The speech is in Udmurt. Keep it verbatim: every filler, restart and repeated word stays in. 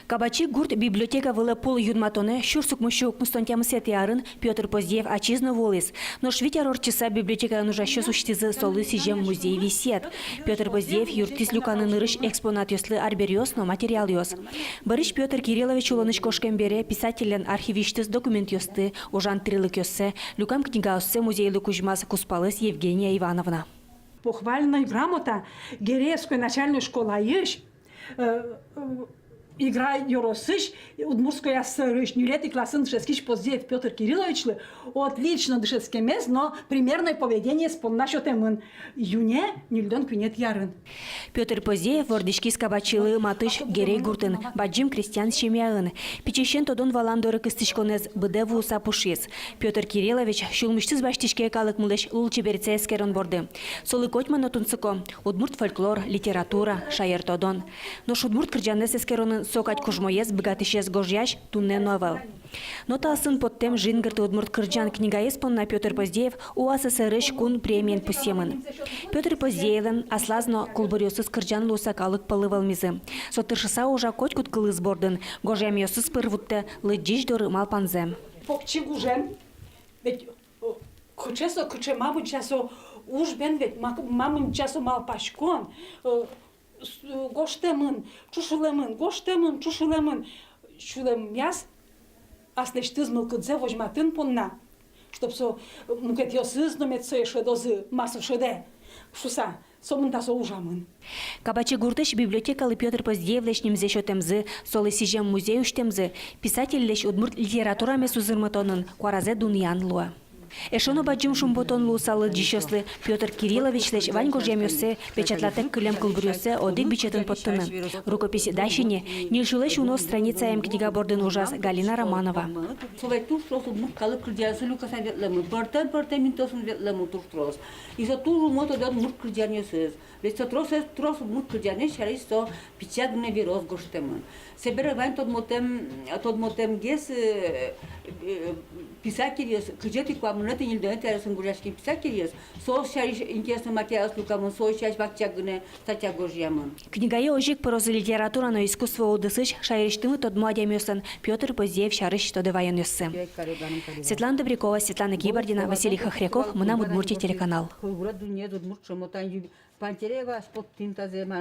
Кабачи гурт библиотека вылэ пул юнматонэ сюрс укмыссю укмыстон тямысэтӥ арын Пётр Поздеев ачиз но вуылӥз. Нош вить ар ортчыса библиотекаын ужасьёс усьтӥзы солы сӥзем музей-висъет. Пётр Поздеев юрттӥз люканы нырысь экспонатъёслы арбериос но материалъёс. Бӧрысь Пётр Кириллович улонысь кошкем бере писательлэн архивысьтыз документъёсты, ужан тӥрлыкъёссэ, люкам книгаоссэ музейлы кузьмаз кузпалыз Евгения Ивановна. Похвальной грамота Герейской начальной школаысь, э, э, Игра ёросысь, Удмуртской АССР-ысь ньылетӥ классын дышетскись Поздеев Пётр Кирилловичлы отлично дышетскемез но примерной поведениез понна сётэмын, июне ньыльдон куинетӥ арын. Пётр Поздеев вордӥськиз Кабачилы матысь Герей гуртын, бадӟым крестьян семьяын. Пичиысен тодон-валан доры кыстӥськонэз быдэ вуыса пушиз. Пётр Кириллович сюлмысьтыз басьтӥське калыкмылэсь лулчеберетсэ эскерон борды. Солы котьма но тунсыко удмурт фольклор, литература, шаертодон. Нош удмурт кырӟанэз эскеронын со кадь кужмоез, быгатӥсез гожъясь туннэ но ӧвӧл. Но та асын поттэм «Жингырты, удмурт кырӟан» книгаез понна Пётр Поздеев УАССР-ысь кун премиен пусъемын. Пётр Поздеевлэн аслаз но кылбуръёсыз кырӟан луыса калык пӧлы вӧлмизы. Со тыршыса ужа котькуд кылыз бордын, гожъямъёсыз пыр вуттэ лыдӟись доры малпанзэ. Покчи гужем, ведь, э, кыӵе со, кыӵе мамыча со уж бен, ведь ма-, мамыча со малпаськон, э, с-, гожтэмын, ӵушылэмын, гожтэмын, ӵушылэмын. Сюлэмъяз аслэсьтыз мылкыдзэ возьматыны понна, чтоб со, э, мукетъёсыз но мед сое шӧдозы, ма со шӧдэ шуса, сомында со ужамын. Кабачи гуртысь библиотекалы Пётр Поздеевлэсь нимзэ сётэмзы, солы сӥзем музей усьтэмзы писательлэсь удмурт литературамес узырмытонын куаразэ дунъян луэ. Эшшо но бадӟым шумпотон луысал лыдӟисьёслы Пётр Кирилловичлэсь вань гожъямъёссэ, печатлатэк кылем кылбуръёссэ одӥг бичетын поттыны. Рукопись дась ини, ньыльсюлэсь уно страницаем книга бордын ужаз Галина Романова. Солэн туж трос удмурт калык кырӟанъёсыз люкаса ветлэмын, пӧртэм-пӧртэм интыосын ветлэмын туж трос. И со туж умой тодэ удмурт кырӟанъёсыз. Ведь со трос, трос удмурт кырӟанъёс сярысь со пичиесь гинэ верос гожтэмын. Собере вань тодмотэм, тодмотэмгес, э, э, писательёс, кызетӥ, куамынэтӥ, ньыльдонэтӥ аръёсын гожъяськем писательёс, соос сярысь интересной материалъёс люкамын, соос сярысь вакчияк гинэ статья гожъямын. Книгае озьы ик пыроз литература но искусство удысысь, шаерысьтымы тодмо адямиослэн Пётр Поздеев сярысь тодэ ваёнъёссы. Светлана Добрякова, Светлана Кибардина, Василий Хохряков, «Мынам Удмуртие» телеканал. Пантерева споттин тазэ ма.